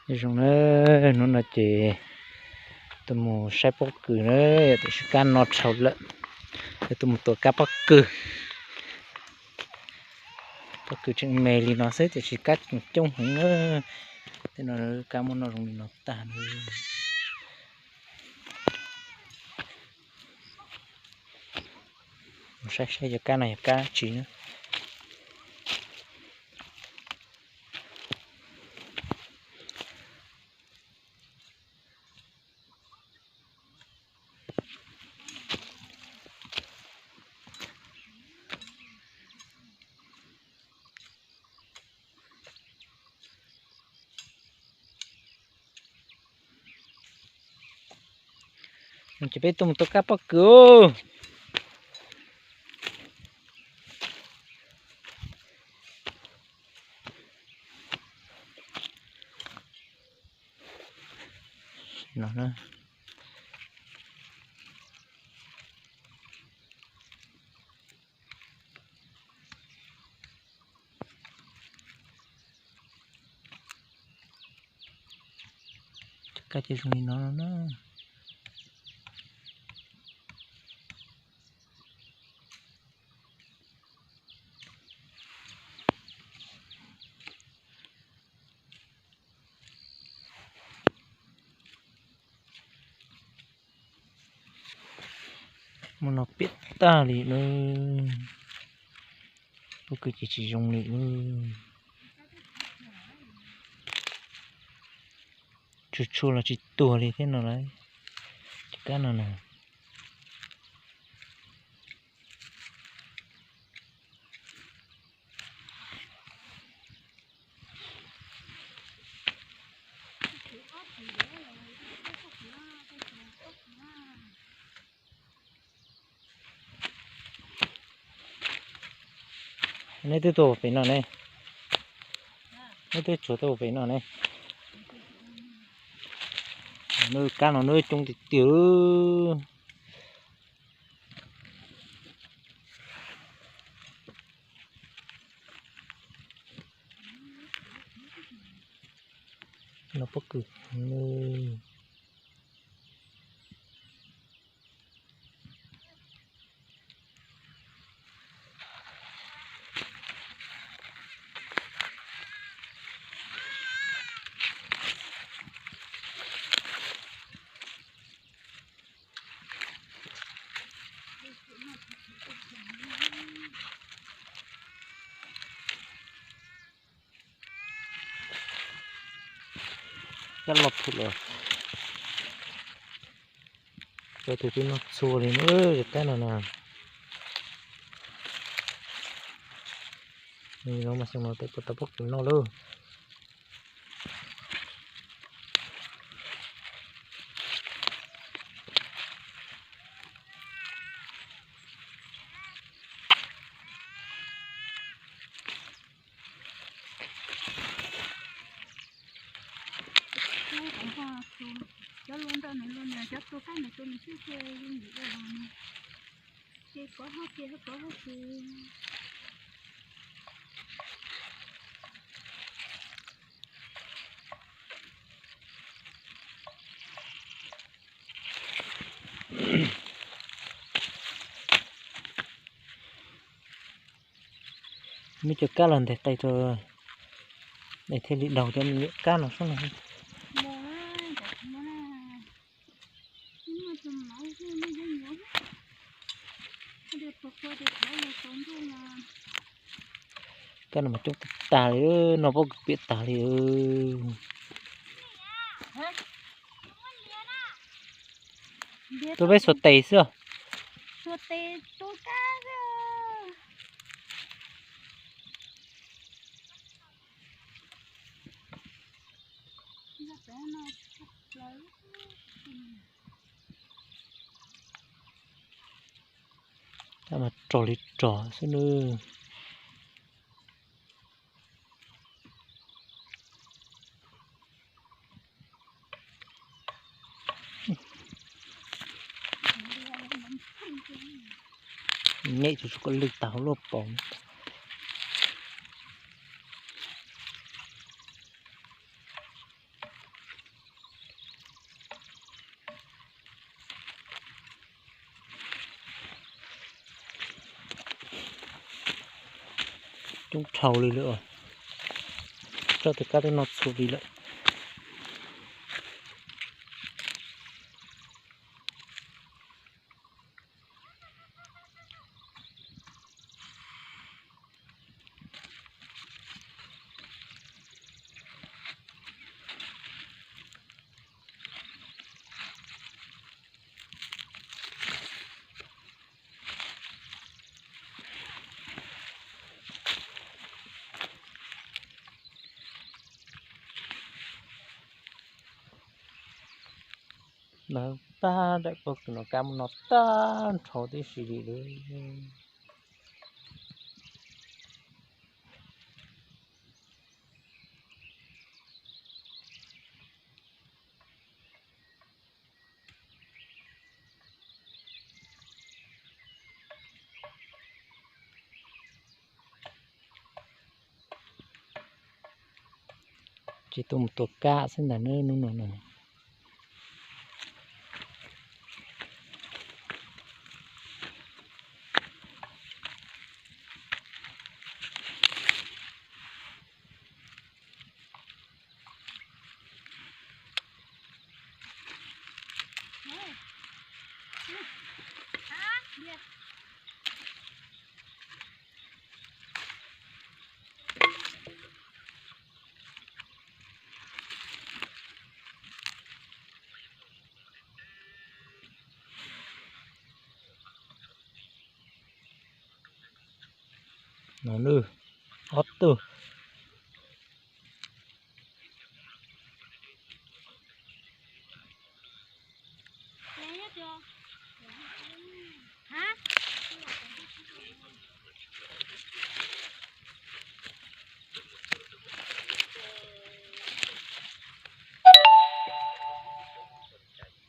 Zoo na, hnub no ces tuaj mus saib pob kws na, tiam sis kab no tshau lawm, ces tuaj mus tua kab pob kws. Pob kws tseem me li no xwb tiam sis kab coob coob heev na. Tej no kab muaj noj zoo li no tag na. Mus saib saib cov kab no yog kab tsi na. Ces peb tuaj mus tua kab pob kws. Cov kab ces zoo li no na. Mus no piam tag li na. Pob kws ces tsis zoo li. Tshua tshua los tsis tuag li thiab no lauj. Cov kab no na. Neb twb tuaj pem no ne. Neb twb tsuag tuaj pem no ne. Nws kab no nws coob tiag tiag. No pob kws. Cab los phum lawm. Cov tus twb noj txhua li na, cov kab no na. Nws no mas xyoo no tes puas tau pob kws noj lauj. Cov lua ntawm nws lua nws cov tua kab nws tua nws xwb ces yeej dim ua ces kov hauv ces kov hauv ces. Muab cov kab los ntes qe rau es thiaj li daug cov me nyuam kab no sub no. Kab no mas coob tag li, no pob kws piam tag li. Tuaj peb xuas tes xwb. Kab mas rog li rog xwb nawb. Nyem tsuj tsuj koj lwj tag hauv luaj pom. Dhau li lawm, tso tus kab twb noj txhua li lawm. Lawv tag daim pog kws no kab mus no tag nrho tib si li lawm. Tsis tuaj mus tua kab xwb ntag nawb hnub no na. No nawb, ob tug.